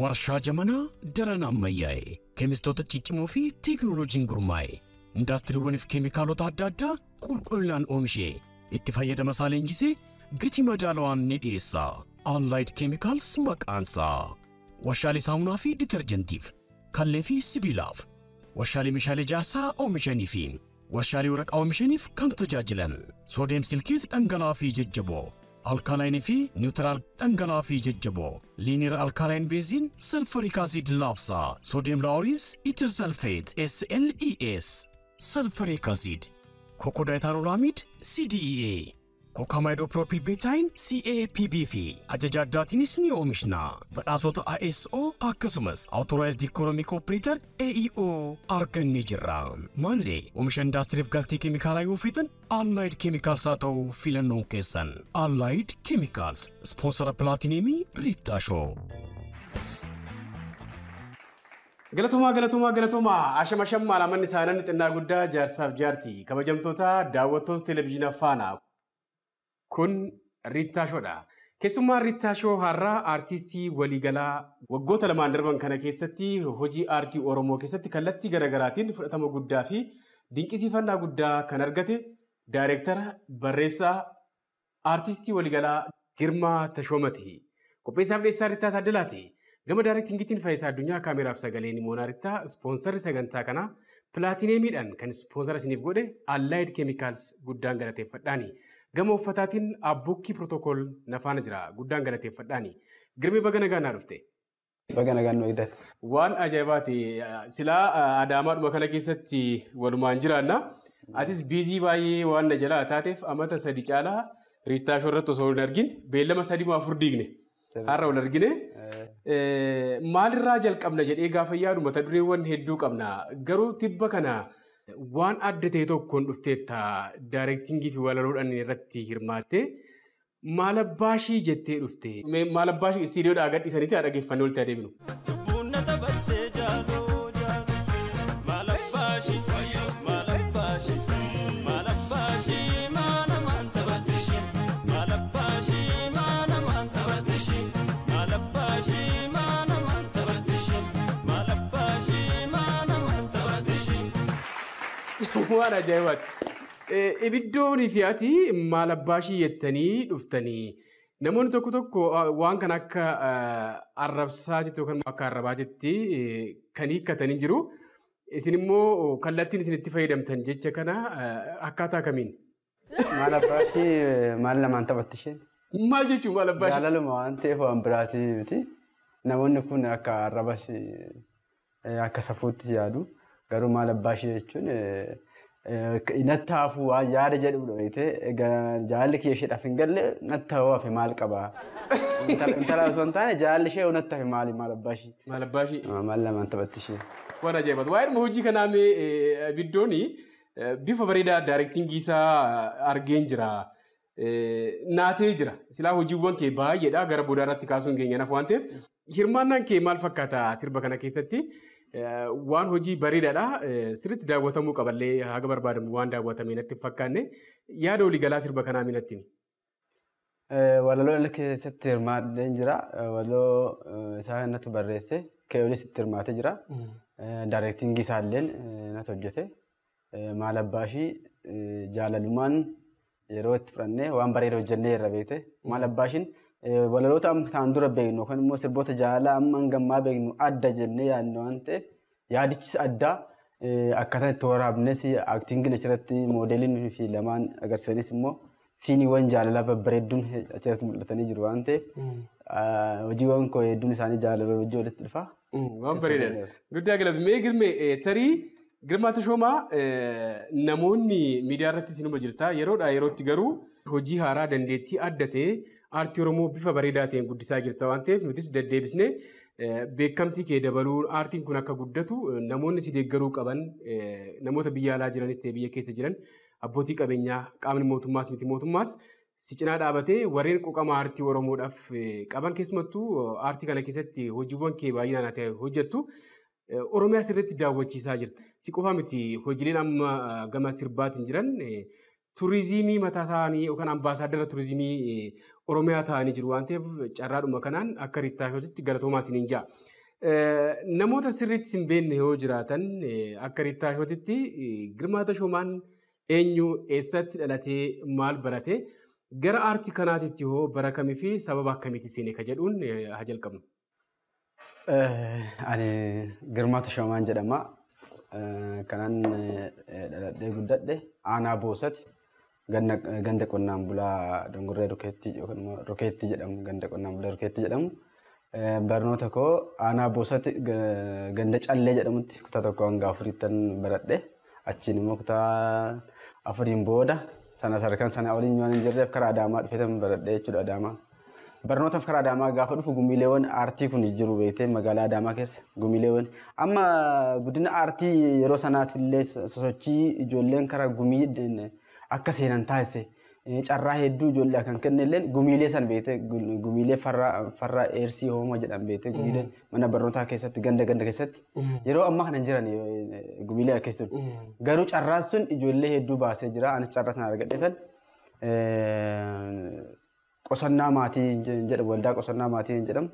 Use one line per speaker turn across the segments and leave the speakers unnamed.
Warshaa Jamanaa daran ammayyaa'e keemistoota ciccimoo fi teekinooloojiin gurmaa'e indaastiriiwwaniif keemikaalota adda addaa qulqullinaan oomishee itti fayyadama isaa leenjisee gatii madaalawaan ni dhiyeessa. Allied Chemicals maqaansaa. Warshaalee saamunaa fi ditarjentiif, kallee fi sibiilaaf, warshaalee meeshaalee ijaarsaa oomishanii fi warshaalee waraqaa oomishaniif kan tajaajilan sodium silicate dhangala'aa fi jajjaboo, alkaalaayinii fi neutral dhangala'aa fi jajjaboo, linear alkaline benzene sulfuric acid laabsaa, sodium laureth ether sulfate SLES, sulfuric acid, cocodiethanolamide CDEA, cocamidopropyl betaine CAPB fi ajaja addaatiinis ni oomishna. Badhaasota ISO akkasumas Authorized Economic Operator AEO argannee jirra. Maanree oomisha indaastiriif galtee keemikaalaa yoo feetan Allied Chemicals haa ta'u filannoon keessan. Allied Chemicals sponsora pilaatineemii Riittaa Show.
Galatomaa, galatomaa, galatomaa. Ashama shammaa lamanni isaanii xinnaa guddaa jaarsaaf jaartii kabajamtoota daawwattoota televezyiinaa Faanaa. Kun Riittaa Shoodha. Keessummaan Riittaa Shoo har'aa aartistii waliigalaa waggoota lamaan darban kana keessatti hojii aartii Oromoo keessatti kallattii garaagaraatiin fudhatama guddaa fi dinqisiifannaa guddaa kan argate daayireektara, barreessaa, aartistii waliigalaa Girmaa Tashoomati. Qopheessaaf dhiyeessaa Riittaa Taaddalaati. Gama daayireektingiitiin Faayisaa Addunyaa, kaameraaf sagalee Nimoonaa Riittaa, ispoonsarri sagantaa kanaa pilaatineemiidhaan kan ispoonsara isiniif godhe Allied Chemicals guddaan galateeffadhaani. Gama uffataatiin Abbukkii Pirootokool na faana jira. Guddaan galateeffadhaani. Girmee, baga nagaan naa dhufte.
Baga nagaan nu eegdate.
Waan ajaa'ibaati. Silaa Adaamaadhuma kana keessatti walumaan jiraanna. Atis busy baay'ee waan na jalaa taateef amata 3 caalaa Riittaa Shoo irratti osoo hin argin beellama 3 moo 4 diigne. Har'a wal argine. Maalirraa jalqabna jedhee gaafa yaadu mata dureewwan hedduu qabna. Garuu tibba kana waan adda ta'e tokkoon dhufteetta, daayireektingii fi walaloodhaan irratti hirmaatte. Maal abbaashii jettee dhufte. Maal abbaashii istiidiyoodhaa gadhiisaniiti haa dhaggeeffannee walitti adeemnu.
Lubbuun na taphattee jaaloo jaaloo, maal abbaashii, maal abbaashii, maal abbaashii, maal namaan taphattishi, maal abbaashii, maal namaan taphattishi, maal abbaashii, maal namaan taphattishi, maal abbaashii, maal namaan taphattishi.
Waan ajaa'ibaati. Ibiddoonii fi ati maal abbaashii jettanii dhuftanii. Namoonni tokko tokko waan kana akka arrabsaa jetti yookaan akka arrabaa jetti kan hiikkatanii jiru. Isin immoo kallattiin isin itti fayyadamtan jecha kana akkaataa kamiin?
Maal abbaashii, maal namaan taphatti isheen?
Maal jechuun maal abbaashii?
Jaalaluma waan ta'eef waan biraatii miti. Namoonni kun akka arrabas akka safuutti yaadu. Garuu maal abbaashii jechuun natti hafuu waan yaada jedhudha beektee, jaalalli kiyya isheedhaaf hin galle, natti hafuu hafe maal qabaa? Intala osoo hin taane jaalalli ishee natti hafe maali, maal abbaashii?
Maal abbaashii?
Maal namaan taphatti ishee?
Waan ajaa'ibaati. Waa'ee hojii kanaa mee ibiddooni bifa bareedaa daayireektingii isaa argeen jira. Naatee jira. Silaa hojiiwwan kee baay'eedha, gara boodaa irratti kaasuun keenya naaf waan ta'eef. Hirmaannaan kee maal fakkaata sirba kana keessatti? Waan hojii bareedaadha. Sirriitti daawwatamuu qaballee haga barbaadamu waan daawwatame natti hin fakkaanne. Yaada waliigalaa sirba kanaa mee natti himi.
Walaloo inni keessatti hirmaadheen jira. Walaloo isaa natti barreesse. Keeyolis itti hirmaatee jira. Daayireektingii isaallee natti hojjete. Maal abbaashii jaalalumaan yeroo itti fudhannee waan bareeda hojjennee irra beekte. Maal abbaashiin walaloota amma ta'an dura beeknu yookaan immoo sirboota jaalalaa amma hangammaa beeknu adda jennee yaadnu waan ta'eef, yaadichis adda, akkaataan itti waraabnes, aaktingiin achirratti moodeeliin fi lamaan agarsiisanis immoo siiniiwwan jaalalaa babbareedduun achirratti mul'atanii jiru waan ta'eef, hojiiwwan koo hedduun isaanii jaalala hojii walitti dhufa.
Waan bareedaadha. Guddaa galata. Mee Girmee, tarii Girmaa Tashoomaa namoonni miidiyaa irratti sinuma jirta. Yeroodhaa yerootti garuu hojii haaraa dandeettii adda ta'e aartii Oromoo bifa bareedaa ta'een guddisaa jirta waan ta'eef, nutis deddeebisnee beekamtii kee dabaluun aartiin kun akka guddatu namoonni si deeggaruu qaban, namoota biyya alaa jiranis ta'e biyya keessa jiran, abbootii qabeenyaa, qaamni mootummaas miti mootummaas si cinaa dhaabatee warreen quuqama aartii Oromoodhaaf qaban, keessumattuu aartii kana keessatti hojiiwwan kee baay'inaan ati hojjettu Oromiyaa sirriitti daawwachiisaa jirta. Si qofa miti, hojiileen amma gama sirbaatiin jiran turizimii mataa isaanii yookaan ambaasaaddara turizimii Oromiyaa ta'anii jiru waan ta'eef carraadhuma kanaan akka Riittaa Shootitti galatoomaa isiniin ja'a. Namoota sirriitti hin beekne yoo jiraatan akka Riittaa Shootitti Girmaa Tashoomaan eenyu, eessatti dhalatee, maal barate, gara aartii kanaatitti hoo bara kamii fi sababa akkamiitti seene ka jedhuun haa jalqabnu.
Ani Girmaa Tashoomaan jedhama. Kanan dhaladhee guddadhe aanaa Boosati ganda qonnaan bulaa Dongorree Rokeettii yookaan immoo Rokeettii jedhamu, ganda qonnaan bulaa Rokeettii jedhamu. Barnoota koo aanaa Boosati ganda Callee jedhamutti kutaa 1 hanga 4ttan baradhe. Achiin immoo kutaa 4n booda sana sadarkaan sana oliin waan hin jirreef karaa Adaamaa dhufeetan baradhe jechuudha Adaamaa. Barnootaaf karaa Adaamaa gaafa dhufu gumiileewwan aartii kun jiru beektee, magaalaa Adaamaa keessa gumiileewwan amma guddina aartii yeroo sanaatti illee sosochii ijoolleen karaa gumii akka seenan taasise, carraa hedduu ijoollee kan kenne illee gumiilee san beektee, gumiilee farra eersii hooma jedhan beektee, gumiilee mana barnootaa keessatti ganda ganda keessatti yeroo ammaa kana hin jiran gumiilee akkasii sun. Garuu carraan sun ijoollee hedduu baasee jira. Anis carraa sana argadheetan qosannaa maatii jedhamu, waldaa qosannaa maatii jedhamu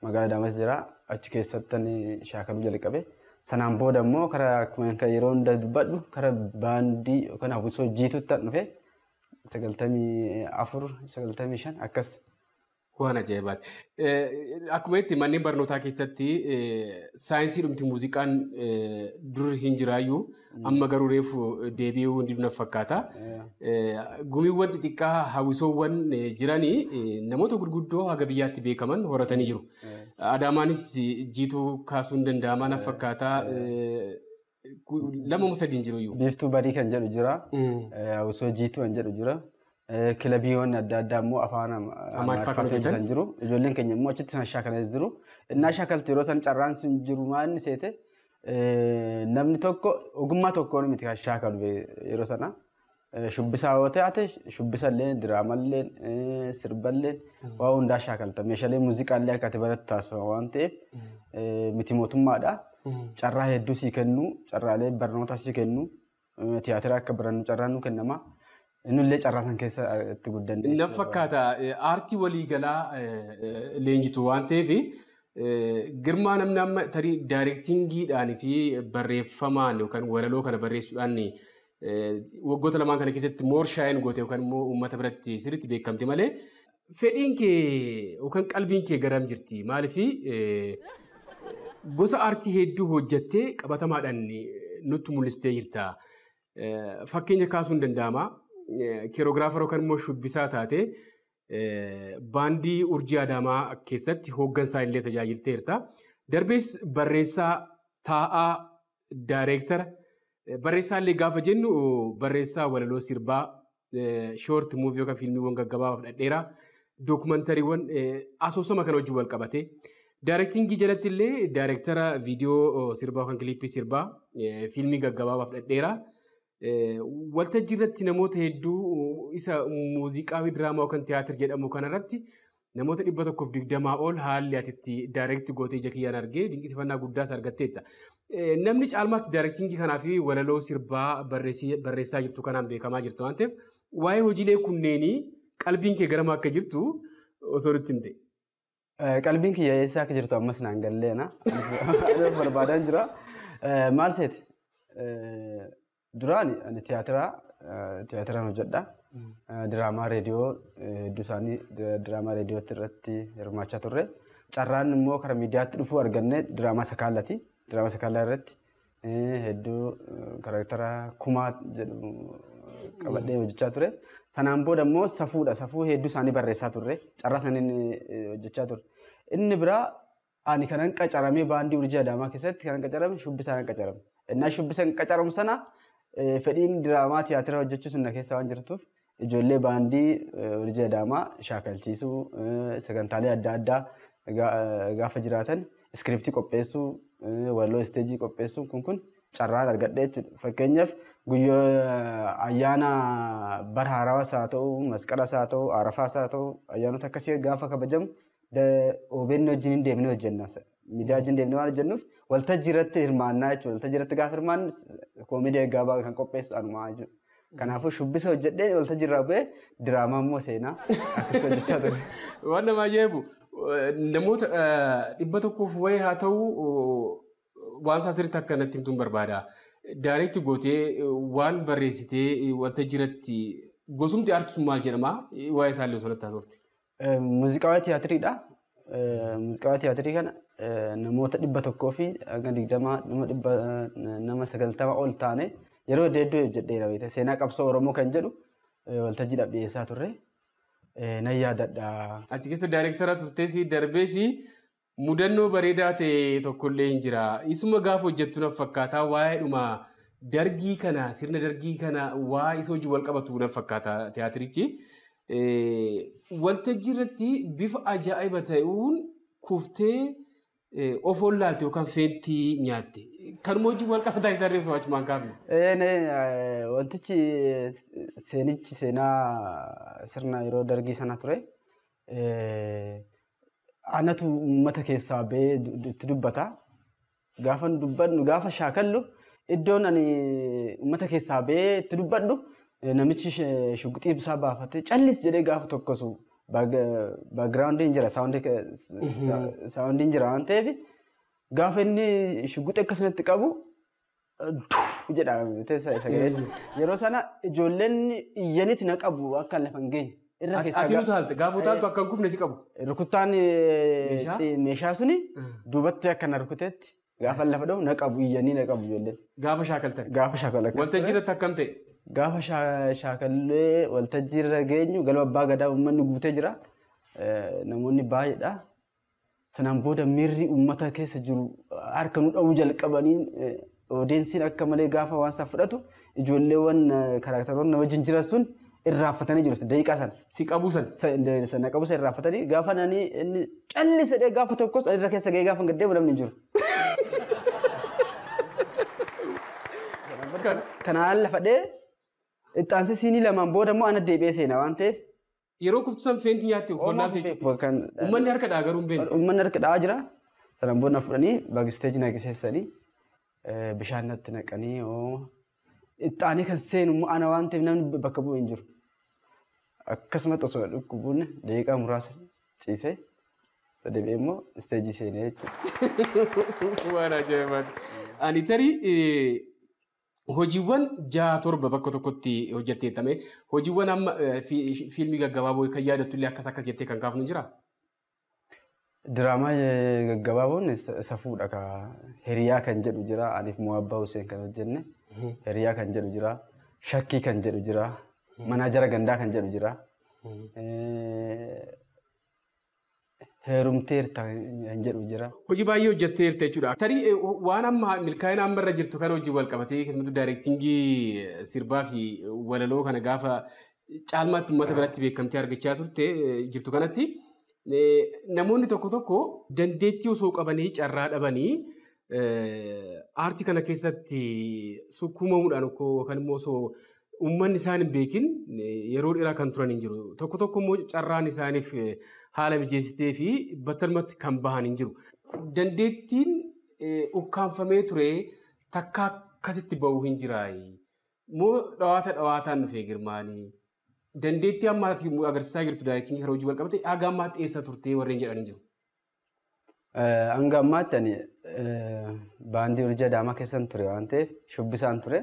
magaalaa Adaamaas jira, achi keessattan shaakaluu jalqabe. Sanaan booda immoo karaa akkuma kan yeroo hunda dubbadhu karaa baandii yookaan hawwisoo Jiituutti dhufe 94, 95 akkas.
Waan ajaa'ibaati. Akkuma itti manneen barnootaa keessatti saayinsii dhumti muuziqaan dur hin jiraayyuu, amma garuu reefu deebi'uu hundi na fakkaata. Gumiiwwan xixiqqaa hawwisoowwan jiranii namoota gurguddoo haga biyyaatti beekaman horatanii jiru. Adaamaanis Jiituu kaasuun danda'ama na fakkaata. Lama moo sadiin jiru iyyuu.
Biiftuu Barii kan jedhu jira. Hawwisoo Jiituu kan jedhu jira. Kilabiiwwan adda addaa immoo afaan
Amaariffaa kan hojjetan
jiru. Ijoolleen keenya immoo achitti san shaakalas jiru. Innaa shaakaltu yeroo san carraan sun jiru maal inni seete, namni tokko ogummaa tokkoon miti kan shaakalu yeroo sana. Shubbisaa yoo taate shubbisallee, diraamallee, sirballee waa hundaa shaakalta. Meeshaalee muuziqaallee akka ati barattu taasifama waan ta'eef miti mootummaadha. Carraa hedduu sii kennu, carraalee barnootaa sii kennu, tiyaatira akka barannu carraan nu kennama. Innullee carraa san keessa itti guddanne.
Na fakkaata aartii waliigalaa leenjitu waan ta'eef, Girmaa, namni amma tarii directingiidhaan fi barreeffamaan yookaan walaloo kana barreessuudhaan waggoota lamaan kana keessatti more shine goote yookaan immoo uummata biratti sirriitti beekamte malee, fedhiin kee yookaan qalbiin kee garam jirti? Maaliif gosa aartii hedduu hojjettee qabatamaadhaan nutti mul'istee jirta. Fakkeenya kaasuun danda'ama. Choreographer yookaan immoo shubbisaa taate baandii Urjii Adaamaa keessatti hooggansaa illee tajaajilteerta. Darbees barreessaa, taa'aa, daayireektara. Barreessaa illee gaafa jennu barreessaa walaloo sirbaa, short movie yookaan fiilmiiwwan gaggabaabaa dhedheeraa, dookumantariiwwan asoosama kana wajjin wal qabate. Directingii jalatti illee daayireektara viidiyoo sirbaa yookaan kiliippii sirbaa, fiilmii gaggabaabaaf dhedheeraa. Waltajjii irratti namoota hedduu isa muuziqaa fi diraamaa yookaan tiyaatir jedhamu kanarratti namoota 120 ol haalli ati itti direct gootee ija kiyyaan argee dinqisiifannaa guddaas argatteetta. Namni caalmaatti directingii kanaa fi walaloo sirbaa barreessaa jirtu kanaan beekamaa jirtu waan ta'eef, waa'ee hojiilee kunneenii qalbiin kee garama akka jirtu osoo nutti himte.
Qalbiin kiyya eessa akka jirtu ammas naan galleena. Barbaadaan jira. Maal seeti? Duraan ani tiyaatiraan hojjedha. Diraamaa reediyoo hedduu isaanii diraamaa reediyootti irratti hirmaachaa turre. Carraan immoo karaa miidiyaatti dhufuu arganne diraamaa Sakaallati. Diraamaa Sakaallaa irratti hedduu character Kumaa jedhu qabadhee hojjechaa ture. Sanaan booda immoo safuudha. Safuu hedduu isaanii barreessaa turre. Carraa saniin hojjechaa ture. Inni biraa ani kanan qacaramee baandii Urjii Adaamaa keessatti kanan qacarame shubbisaan qacarame. Innaa shubbisaan qacaramu sana fedhiin diraamaa tiyaatira hojjechuu sun na keessa waan jirtuuf ijoollee baandii Urjii Adaamaa shaakalchiisuu, sagantaalee adda addaa gaafa jiraatan iskiriptii qopheessuu, walaloo isteejii qopheessuu kun carraan argadhe jechuudha. Fakkeenyaaf guyyaa ayyaana bara haarawaas haa ta'u, masqalas haa ta'u, arafaas haa ta'u, ayyaanota akkasii gaafa kabajamu OBN wajjin hin deemnee hojjenna. Miidiyaa wajjin deemnee waan hojjennuuf waltajjii irratti hirmaannaa jechuudha. Waltajjii irratti gaafa hirmaannu koomedii gabaabaa kan qopheessu anumaa jechuudha. Kanaafuu shubbisa hojjedhee waltajjii irraa bu'ee diraamaa immoo seenaa akkas hojjechaa ture.
Waan nama ajaa'ibu namoota 100 wayii haa ta'u waan isaa sirriitti akka natti himtuun barbaada. Direct gootee waan barreessitee waltajjii irratti gosumti aartii sun maal jedhama? Waa'ee isaallee osoo natti haasofte.
Muuziqaawaa tiyaatiriidha. Muuziqaawaa tiyaatirii kana namoota 100 fi hanga 20 nama 90 ol taane yeroo hedduu hojjedheera beektaa. Seenaa qabsoo Oromoo kan jedhu waltajjiidhaaf dhiyeessaa turre. Nan yaadadha.
Achi keessa daayireektara turtees darbees mudannoo bareedaa ta'e tokkollee hin jira. Isuma gaafa hojjettu na fakkaata waa'eedhuma dargii kana sirna dargii kana waa isa hojii wal qabatu na fakkaata tiyaatirichi. Waltajjii irratti bifa ajaa'iba ta'uun kuftee of wallaalte yookaan feentii nyaatte. Kanuma hojii wal qabataa isaa reefsu achumaan kaafne.
Wantichi seenichi seenaa sirna yeroo dargii sana ture. Anatu uummata keessaa ba'ee itti dubbata. Gaafa dubbannu gaafa shaakallu iddoon ani uummata keessaa ba'ee itti dubbadhu namichi shugguxii isaa baafatee callis jedhee gaafa tokkosu backgroundiin jira soundiin jira waan ta'eef gaafa inni shugguxii akkasumatti qabu jedha sagalee. Yeroo sana ijoolleen iyyanitti na qabu akka lafa hin geenye.
Ati nu taalte gaafa utaaltu akka hin kufne si qabu.
Rukuttaan meeshaa suni duubatti akka na rukutetti gaafa lafa dha'u na qabu iyyanii na qabu ijoolleen.
Gaafa shaakaltan.
Gaafa shaakalan.
Waltajjii irratti akkam ta'e?
Gaafa shaakallee waltajjii irra geenyu galma abbaa gadaa uummanni guutee jira. Namoonni baay'eedha. Sanaan booda miirri uummata keessa jiru harka nu dha'uu jalqabanii oodeensiin akka malee gaafa waan isaa fudhatu ijoolleewwan karaaktaroonni wajjin jiran sun irraanfatanii jiru daqiiqaa sana.
Si qabuu sana?
Na qabuu sana irraanfatanii gaafa nani inni callisedhee gaafa tokkos irra keessa ga'ee gaafa gaddeemu namni hin jiru. Kanaan lafa dhee itti aansee siinii lamaan booda immoo ana deebi'ee seenaa waan ta'eef.
Yeroo kuftu san feentii nyaatte uffannaa jechuudha. Uummanni harka dhahaa garuu hin beekne.
Uummanni harka dhahaa jira. Sanaan booda na fudhanii baakisteeji na geessisanii bishaan natti naqanii itti aanee kan seenu immoo ana waan ta'eef namni bakka bu'u hin jiru. Akkasumas osoo dhukkubuun daqiiqaa muraasa ciisee deebi'ee immoo isteejii seenee jechuudha.
Waan ajaa'ibaati. Ani tarii hojiiwwan 6-7 bakka tokkotti hojjetteettame. Hojiiwwan amma fiilmii gaggabaaboo kan yaadattu illee akkas akkas jettee kan kaafnu jiraa?
Diraamaa gaggabaaboon safuudha ka hiriyaa kan jedhu jira. Aniif Mo'abbaa Hussein kan hojjenne. Hiriyaa kan jedhu jira. Shakkii kan jedhu jira. Manaajara gandaa kan jedhu jira. Heerumteerta kan jedhu jira.
Hojii baay'ee hojjetteerta jechuudha. Tarii waan amma milkaa'ina amma irra jirtu kana hojii wal qabatee keessumattuu daayirektingii sirbaa fi walaloo kana gaafa caalmaatti uummata biratti beekamtii argachaa turte jirtu kanatti namoonni tokko tokko dandeettii osoo qabanii carraa dhabanii aartii kana keessatti sukkuumamuudhaan yookaan immoo osoo uummanni isaan hin beekin yeroo dheeraa kan turan hin jiru. Tokko tokko immoo carraan isaaniif haala mijeessitee fi battalumatti kan bahan hin jiru. Dandeettiin ukkaanfamee ture takka akkasitti bahu hin jiraayi. Moo dhawaata dhawaataan dhufee Girmaanii. Dandeettii ammaatti agarsiisaa jirtu daayirektingii kana hojii wal qabate haga ammaatti eessa turtee warreen jedhan hin jiru.
Hanga ammaatti ani baandii Urjii Adaamaa keessan ture waan ta'eef shubbisaan ture.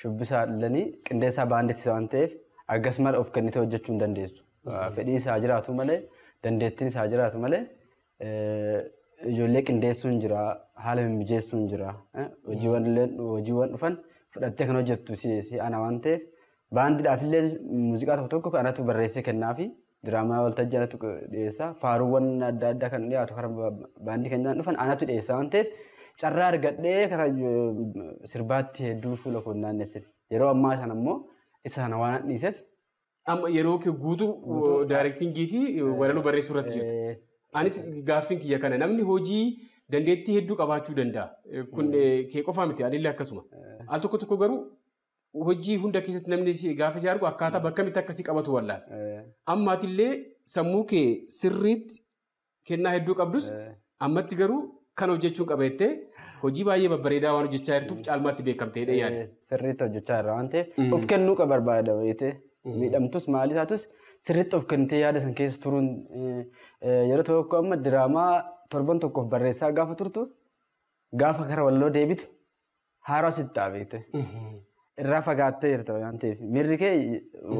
Shubbisaa dhallanii qindeessaa baandiitis waan ta'eef akkasumas of kennitee hojjechuu hin dandeessu. Fedhiin isaa jiraatu malee dandeettiin isaa jiraatu malee ijoollee qindeessuun jira haala mimmijeessuun jira hojiiwwan dhufan fudhattee kan hojjettu si ana waan ta'eef baandiidhaaf illee muuziqaa tokko tokko anatu barreessee kennaafi diraamaa waltajjii anatu dhiyeessa faaruuwwan adda addaa kan dhiyaatu karaa baandii keenyaan dhufan anatu dhiyeessa waan ta'eef carraa argadhee karaa sirbaatti hedduu fuula koo naannessine. Yeroo ammaa sana immoo isa sana waan dhiiseef.
Amma yeroo kee guutuu daayirektingii fi walaloo barreessuu irratti jirtu. Anis gaaffiin kiyya kana namni hojii dandeettii hedduu qabaachuu danda'a. Kun kee qofaa miti anillee akkasuma. Al tokko tokko garuu hojii hunda keessatti namni gaafa si argu akkaataa bakka miti akkasii qabatu wallaala. Ammaatillee sammuu kee sirriitti kennaa hedduu qabdus ammatti garuu kan hojjechuun qaba jettee Hojii baay'ee babbareedaa waan hojjechaa jirtuuf caalmaatti beekamteedha yaada.
Sirriitti hojjechaa jirra waan ta'eef of kennuu qaba barbaada beekte. Miidhamtus maal taatus sirriitti of kennitee yaada san keessa turuun yeroo tokko amma diraamaa torban tokkoof barreessaa gaafa turtu gaafa kara walloo deebitu haaraa sitti ta'a beekte. Irraa fagaattee jirta waan ta'eef miirri kee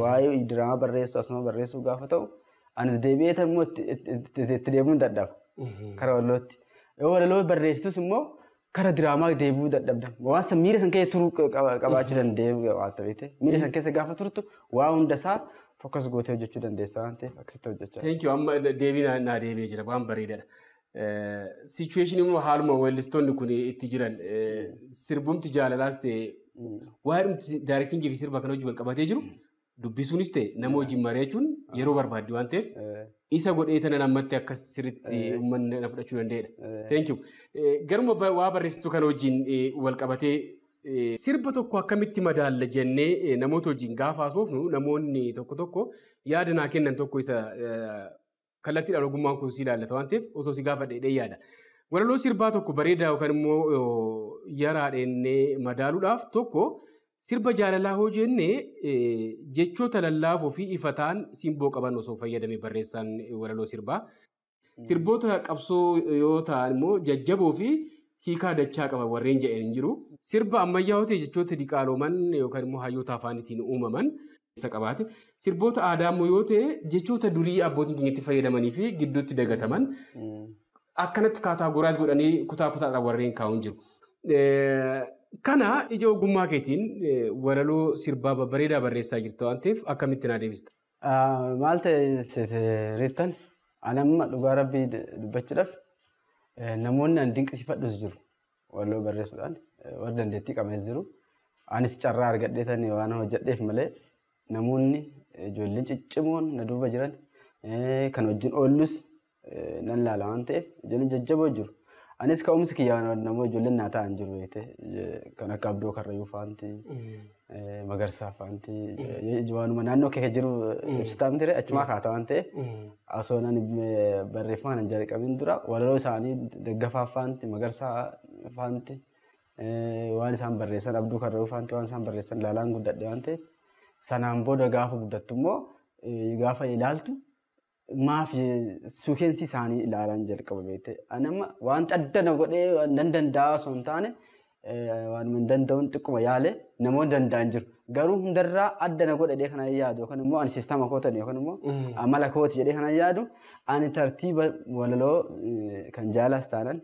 waa'ee diraamaa barreessuu asuma barreessuu gaafa ta'u anis deebi'ee immoo itti deebi'uun dadhaba kara wallootti. Yoo walaloo barreessitus immoo kara diraamaa deebi'uu dadhabda. Waan san miira san keessa turuu qabaachuu danda'e waan ta'eef miira san keessa gaafa turtu waa hundasaa focus gootee hojjechuu dandeessa waan ta'eef akkasitti hojjechaa.
Thank you. Amma deebii naa deebi'ee jira waan bareedaadha. Situation immoo haaluma weellistoonni kun itti jiran sirbumti jaalalaas ta'e waa'ee directingii fi sirba kana wajjin wal qabatee jiru dubbisuunis ta'e nama wajjin mari'achuun yeroo barbaaddi waan ta'eef isa godhee tanan ammatti akkas sirriitti uummanni na fudhachuu danda'edha. Thank you. Garuma waa barreessitu kana wajjin wal qabatee sirba tokko akkamitti madaalla jennee namoota wajjin gaafa haasofnu namoonni tokko tokko yaada naa kennan tokko isa kallattiidhaan ogummaan kun si ilaallata waan ta'eef osoo si gaafadhe yaada. Walaloo sirbaa tokko bareedaa yookaan immoo yaraadheennee madaaluudhaaf tokko sirba jaalalaa hoo jennee jechoota lallaafoo fi ifa ta'an simboo qaban osoo fayyadame barreessaan walaloo sirbaa. Sirboota qabsoo yoo ta'an immoo jajjaboo fi hiikaa dachaa qaban warreen jedhan hin jiru. Sirba ammayyaa yoo ta'e jechoota diqaalooman yookaan immoo hayyoota afaanitiin uumaman isa qabaate. Sirboota aadaa immoo yoo ta'e jechoota durii abbootiin keenya itti fayyadamanii fi gidduutti dagataman akkanatti categorize godhanii kutaa kutaadhaan warreen kaa'uun jiru. Kana ija ogummaa keetiin walaloo sirbaa babbareedaa barreessaa jirta waan ta'eef akkamitti naa deebista?
Maal ta'e Riittan, ani amma dhugaa rabbii dubbachuudhaaf namoonni ani dinqisiifadhus jiru walaloo barreessuudhaan warri dandeettii qabanis jiru. Anis carraa argadhee tani waan hojjedheef malee namoonni ijoolleen ciccimoon na duuba jiran kan wajjin oollus nan laala waan ta'eef ijoolleen jajjaboo jiru. Anis ka'umsi kiyyaa namoota ijoolleen naa ta'an jiru kan akka Abdoo Karrayyuu fa'aanti, Magarsaa fa'aanti, waanuma naannoo kee jiru ibsitaa miti achumaa kaata waan ta'eef osoo nan barreeffama nan jalqabin dura walaloo isaanii Daggafaa fa'aanti, Magarsaa fa'aanti waan isaan barreessan Abduu Karrayyuu fa'aanti waan isaan barreessan ilaalaan guddadhe waan ta'eef sanaan booda gaafa guddattu immoo gaafa ilaaltu maaf suukeensi isaanii ilaalaan jalqaba beekte. Ani amma wanta adda na godhee nan danda'a osoo hin taane waanuma hin danda'uun xiqquma yaale namoonni danda'an jiru. Garuu hundarraa adda na godhe kana yaadu yookaan immoo ani siistama kootani yookaan immoo amala kooti jedhee kana yaadu ani tartiiba walaloo kan jaalaas taanan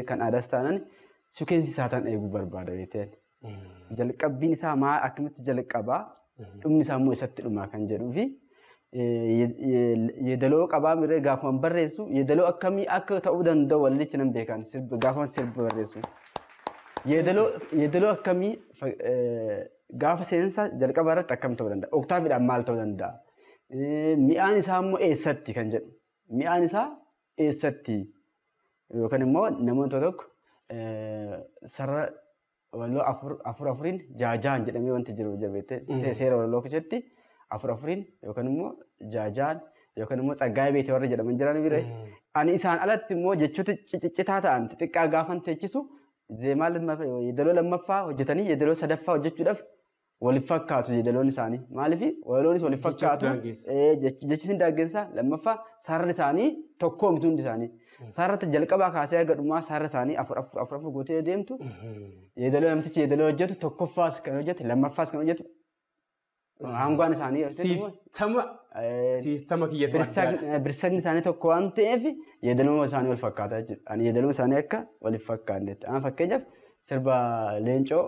kan aadaas taanan suukeensi isaa tan eeguu barbaada beekte. Jalqabbiin isaa maa akkamitti jalqabaa dhumni isaa immoo isatti dhumaa kan jedhuu fi yeedaloo qabaa miree gaafuma barreessu yeedaloo akkamii akka ta'uu danda'u wallichi nan beekan gaafuma sirba barreessu. Yeedaloo akkamii gaafa seensa jalqaba irratti akkam ta'uu danda'a? Oktaaviidhaan maal ta'uu danda'a? Mi'aan isaa immoo eessatti kan jedhu? Mi'aan isaa eessatti? Yookaan immoo namoota tokko sarara walaloo afur afuriin jaajaan jedhamee wanti jiru jabeette seera walaloo keessatti afur afuriin yookaan immoo jaajaan yookaan immoo tsaggaa'ee beekte warra jedhaman jiran bira. Ani isaan alatti immoo jechoota ciccitaa ta'an xixiqqaa gaafan teechisu zeemaa yeedaloo lammaffaa hojjetanii yeedaloo sadaffaa hojjechuudhaaf waliif fakkaatu yeedaloon isaanii. Maaliif walaloonis waliif fakkaatu jechisiin daangessaa lammaffaa sararri isaanii tokkoo miti hundi isaanii. Sararri jalqabaa kaasee haga dhumaa sarara isaanii afur afur afur afur gootee deemtu yeedaloo namtichi yeedaloo hojjetu tokkoffaas kan hojjetu lammaffaas kan hojjetu hangaan isaanii
siistama kiyyatu addaadha.
Birsagni isaanii tokko waan ta'eef yeedaloo isaanii wal fakkaata jechuudha. Ani yeedaloo isaanii akka waliif fakkaannetti. Amma fakkeenyaaf sirba leencoo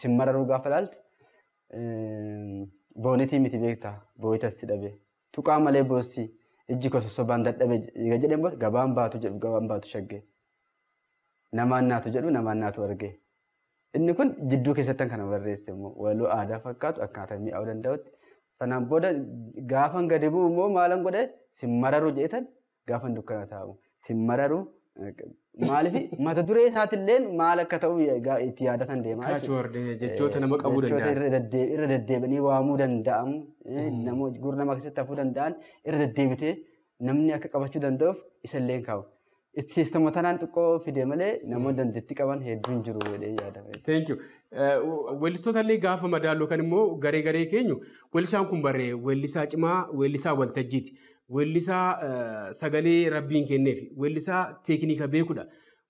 simmararuu gaafa ilaalte boonetii miti beektaa booyitas dhabe tuqaa malee boossi ijji koo sossobaan dadhabe jedheen booda gabaan baatu jedhu gabaan baatu shaggee namaan naatu jedhu namaan naatu argee. Inni kun jidduu keessatti kana barreesse immoo walaloo aadaa fakkaatu akkaataa mi'aawuu danda'utti. Sanaan booda gaafan gadi bu'u immoo maalan godhe simmararuu jedhetan gaafan dukkana taa'u. Simmararuu maaliif mata duree isaatillee maal akka ta'u itti yaadatan deemaa
jechuudha. Jechoota nama qabuu danda'an.
Jechoota irra deddeebi'anii waamuu danda'amu namoota gurra namaa keessatti hafuu danda'an irra deddeebitee namni akka qabachuu danda'uuf isallee kaa'u. Siistama tanaan xiqqoo fide malee namoonni dandeettii qaban hedduun jiru jedhee yaadama.
Thank you. Weellistoota illee gaafa madaallu kan immoo garee garee keenyu weellisaan kun barree weellisaa cimaa weellisaa waltajjiiti. Weellisaa sagalee rabbiin kenneef weellisaa teeknika beekudha.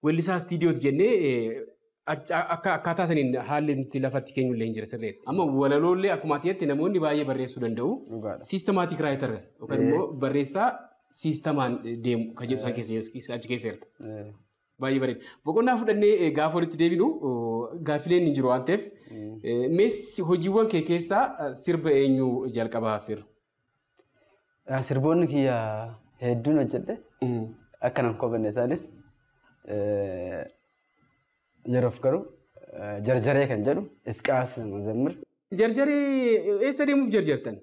Weellisaa istiidiyooti jennee akka akkaataa saniin haalli nuti lafatti keenyu illee hin jira sirreetti. Amma walaloollee akkuma ati jette namoonni baay'ee barreessuu danda'u. Systematic writer yookaan immoo barreessaa siistamaan deemu kan jedhu isaan keessa achi keessa jirta. Baay'ee bareeda. Boqonnaa fudhannee gaafa walitti deebinu gaaffileen hin jiru waan ta'eef mees hojiiwwan kee keessaa sirba eenyu jalqabaa affeerru?
Sirboonni kiyya hedduun hojjedhe. Akka nan kobanne isaanis yeroof garuu jarjaree kan jedhu Isqaas Mazammir.
Jarjaree eessa deemuuf jarjartan?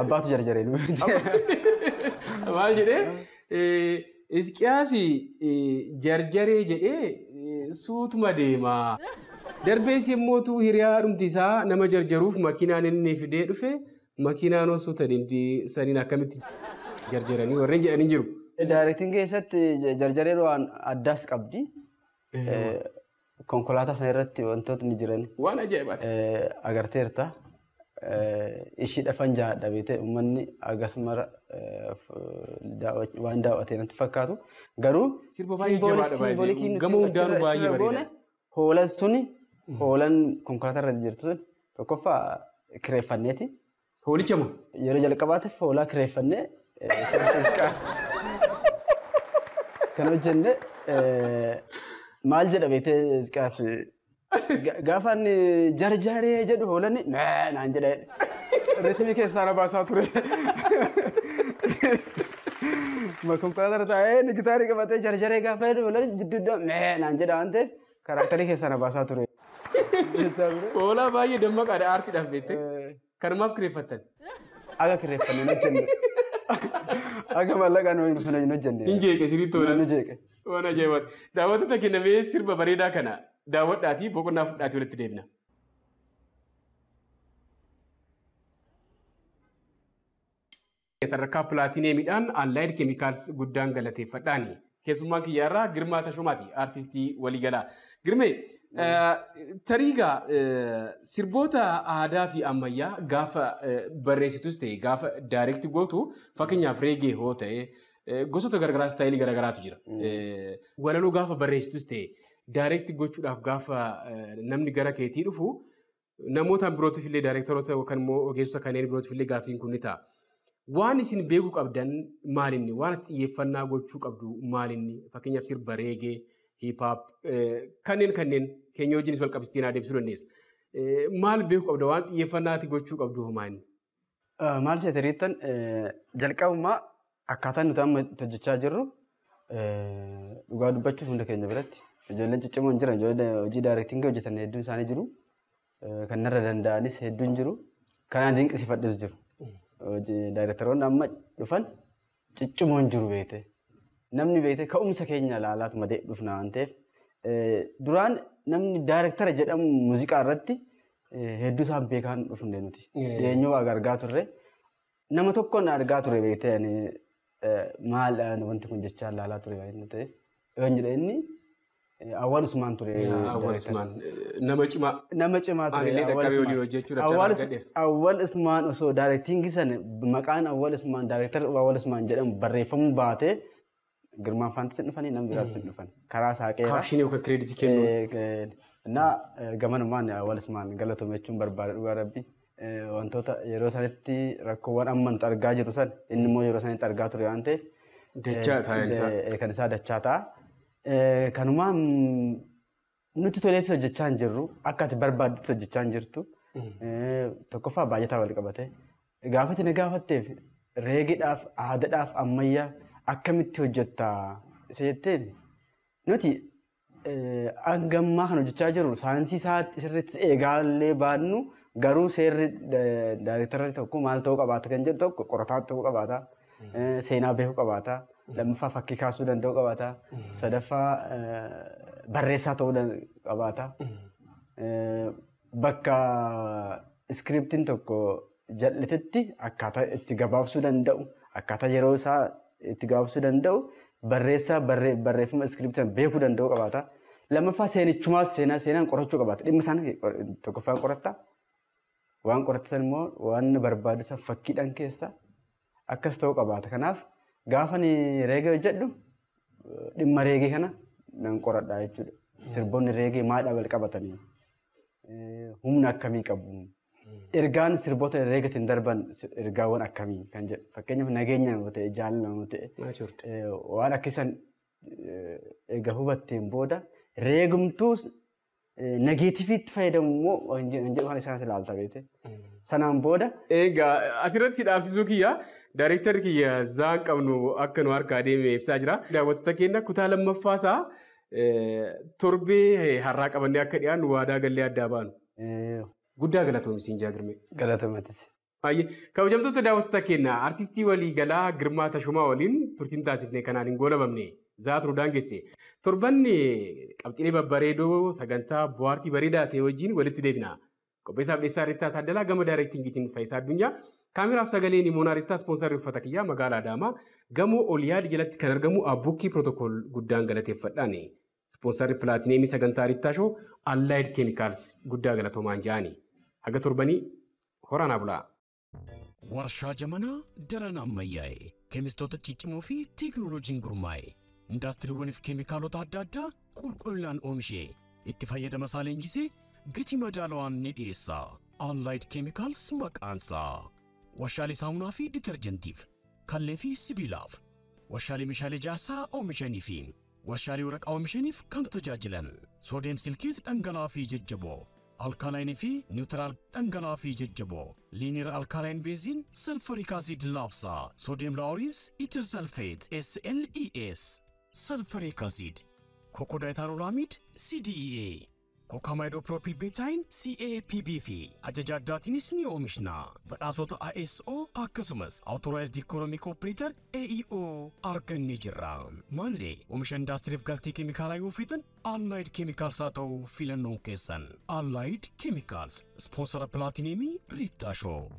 Abbaatu jarjaree nu.
Maal jedhee Isqiyaas jarjaree jedhee suutuma deema. Darbees yommuu hiriyaa dhumti isaa nama jarjaruuf makiinaan inni fidee dhufe makiinaan osoo deemti saniin akkamitti jarjaranii warreen jedhanii jiru.
Daayirektiin keessatti jarjareen waan addaas qabdi. Konkolaataa sana irratti wantootni jiran.
Waan ajaa'ibaati.
Agarteerta. Ishii dhafan jaadha beekte uummanni akkasuma waan daawwatee natti fakkaatu. Garuu
sirba baay'ee jabaadha baay'ee gamoo hundaanuu baay'ee bareeda.
Hoolaan suni hoolaan konkolaataa irra jirtu sun tokkoffaa kireeffanneeti.
Hoolicha moo?
Yeroo jalqabaatiif hoolaa kireeffannee kan hojjenne maal jedha beektee Isqaas gaafa inni jarjaree jedhu hoolanni naan jedha. Ritmii keessaa na baasaa ture. Konkolaataa irra taa'ee inni gitaarii qabatee jarjaree gaafa jedhu hoolanni jidduudhaa naan jedha waan ta'eef karaaktarii keessaa na baasaa ture.
Hoolaa baay'ee dammaqaadha aartiidhaaf beektee. Kanumaaf kireeffattan?
Aga kireeffanne hin hojjenne. Aga maallaqaan hin hojjenne.
Hin jeeqe sirriitti hoolaan.
Hin jeeqe.
Waan ajaa'ibaati. Daawwattoota kennamee sirba bareedaa kana daawwadhaatii boqonnaa fudhaatii walitti deebina. Sadarkaa pilaatineemiidhaan Allied Chemicals guddaan galateeffadhaani. Keessummaan kiyyaarraa Girmaa Tashomaati aartistii waliigalaa. Girmee tariigaa sirboota aadaa fi ammayyaa gaafa barreessitus ta'e gaafa daayirekti gootu fakkeenyaaf reegee hoo ta'e gosoota garaagaraa istaayilii garaagaraatu jira. Walaloo gaafa barreessitus ta'e daayirekti gochuudhaaf gaafa namni gara keetii dhufu namoota birootiif illee daayirektaroota yookaan immoo ogeessota kanneen birootiif illee gaaffiin kun ni ta'a. Waan isin beekuu qabdan maalinni? Waan xiyyeeffannaa gochuu qabdu maalinni? Fakkeenyaaf sirba reegee, hiiphaap kanneen kanneen keenya wajjinis wal qabsiisanii adeemsisuu dandeessa. Maal beekuu qabda? Waan xiyyeeffannaati gochuu qabdu homaa inni?
Maal seete riittan jalqabumaa akkaataan nuti amma itti hojjechaa jirru dhugaa dubbachuuf hunda keenya biratti ijoolleen ciccimoon jiran ijoolleen hojii daayirektiingii hojjetan hedduun isaanii jiru. Kan narra danda'anis hedduun jiru. Kanaan dinqisiifadhus jiru. Daayirektaroonni amma dhufan ciccimoon jiru beekte. Namni beekte ka'umsa keenya ilaalaatuma dhufna waan ta'eef duraan namni daayirektara jedhamu muuziqaa irratti hedduu isaan beekaan dhufne nuti. Dhiyeenyoo waa argaa turre. Nama tokkoon argaa ture beekte maal wanti kun jechaa ilaalaa ture waan ta'eef. Yoon jedhe inni Awwal Usmaan ture.
Awwal Usmaan nama cimaa.
Nama cimaa ture.
Ani illee dhaqqabee waliin hojjechuudhaaf carraa argadheera.
Awwal Usmaan osoo daayirektiingii sana maqaan Awwal Usmaan daayirektara Awwal Usmaan jedhamu barreeffamuu baatee Girmaan Faantis hin dhufanii namni biraatis hin dhufan. Karaa saaqeera.
Kaapshinii yookaan kireeditii kennuun.
Innaa gamanumaan Awwal Usmaan galatoome jechuun barbaada dhugaa rabbi. Wantoota yeroo sanitti rakkoowwan amma nuti argaa jirru san inni immoo yeroo sanitti argaa ture waan ta'eef.
Dachaa ta'a isaa.
Kan isaa dachaa ta'a. Kanumaan nuti toleetti hojjechaa hin jirru akka ati barbaaddutti hojjechaa hin jirtu. Tokkoffaa baay'ataa wal qabate. Gaafati na gaafatteef reegiidhaaf aadaadhaaf ammayyaa akkamitti hojjettaa isa jetteen nuti hangammaa kan hojjechaa jirru saayinsii isaatti sirriitti eegaallee baannu garuu seerri daayirektarri tokko maal ta'uu qabaata kan jedhu tokko qorataa ta'uu qabaata seenaa beekuu qabaata. Lammaffaa fakkii kaasuu danda'uu qabaata. Sadaffaa barreessaa ta'uu qabaata. Bakka iskiriptiin tokko jal'atetti akkaataa itti gabaabsuu danda'u, akkaataa yeroo isaa itti gabaabsuu danda'u Barreessaa barreeffama iskiriptii sana beekuu danda'uu qabaata. Lammaffaa seenichumaas seenaan qorachuu qabaata. Dhimma sana tokkoffaan qoratta. Waan qoratte sana immoo waan barbaadu sana fakkiidhaan keessa akkas ta'uu qabaata. Kanaaf gaafa reegee hojjedhu dhimma reegee kana nan qoradha jechuudha. Sirboonni reegee maadhaan wal qabatanii humna akkamii qabu? Ergaan sirboota reegeetiin darban ergaawwan akkamii kan jedhu. Fakkeenyaaf nageenya yoo ta'e jaalala yoo ta'e waan akkisan erga hubatteen booda reegumtuu negeetiiviitti fayyadamu immoo hin jedhu kan isaanis ilaalta beekte. Sanaan booda.
Egaa asirratti dhaabsisuu kiyya daayirektarri kiyya zaan qabnu akka nu harkaa deeme ibsaa jira. Daawwattoota keenya kutaa lammaffaa isaa torbee har'aa qabannee akka dhiyaannu waadaa gallee addaa baanu. Guddaa galatoomi siin jaa Girmee.
Galatoomatis.
Baay'ee kabajamtoota daawwattoota keenya artistii waliigalaa Girmaa Tashumaa waliin turtiin taasifne kanaan hin goolabamne zaatu nu daangesse. Torbanni qabxiilee babbareedoo sagantaa bohaartii bareedaa ta'e wajjin walitti deebina. Qopheessaaf dhiyeessaa Rittaa Taaddalaa gama daayirektingiitiin Faayisaa Addunyaa. Kaameraaf sagalee Nimoonaa Rittaa ispoonsarri uffata kiyyaa magaalaa Adaamaa gamoo Oliyaad jalatti kan argamu Abbukkii Pirootokool guddaan galateeffadhaani. Ispoonsarri Pilaatineemii sagantaa Rittaa Shoo Allaayid Keemikaals guddaa galatoomaan ja'ani. Haga torbanii horaanaa bulaa.
Warshaa Jamanaa daran ammayyaa'e keemistoota ciccimoo fi teekinooloojiin gurmaa'e indaastiriiwwanii fi keemikaalota adda addaa qulqullinaan oomishee itti fayyadama isaa leenjisee gatii madaalawaan ni dhiyeessa. Allied Chemicals maqaansaa. Warshaalee saamunaa fi ditarjentiif, kallee fi sibiilaaf, warshaalee meeshaalee ijaarsaa oomishanii fi warshaalee waraqaa oomishaniif kan tajaajilan. Soodiyeem silkeet dhangala'aa fi jajjaboo, alkaalaayinii fi niwutiraal dhangala'aa fi jajjaboo, liiniir alkaalayin beeziin salfarik asiid laabsaa, soodiyeem laawuriis itersalfeet SLES, salfarik asiid, kokodaayitaanolaamid CDEA. Kookamaayidoopiroopilbeetaayin CAPB fi ajaja addaatiinis ni oomishna. Badhaasota ISO akkasumas Authorized Economic Operator AEO argannee jirra. Maallee oomisha indaastiriif galtee keemikaalaa yoo feetan Allied Chemicals haa ta'u filannoon keessan. Allied Chemicals sponsora pilaatineemii Rittaa Shoo.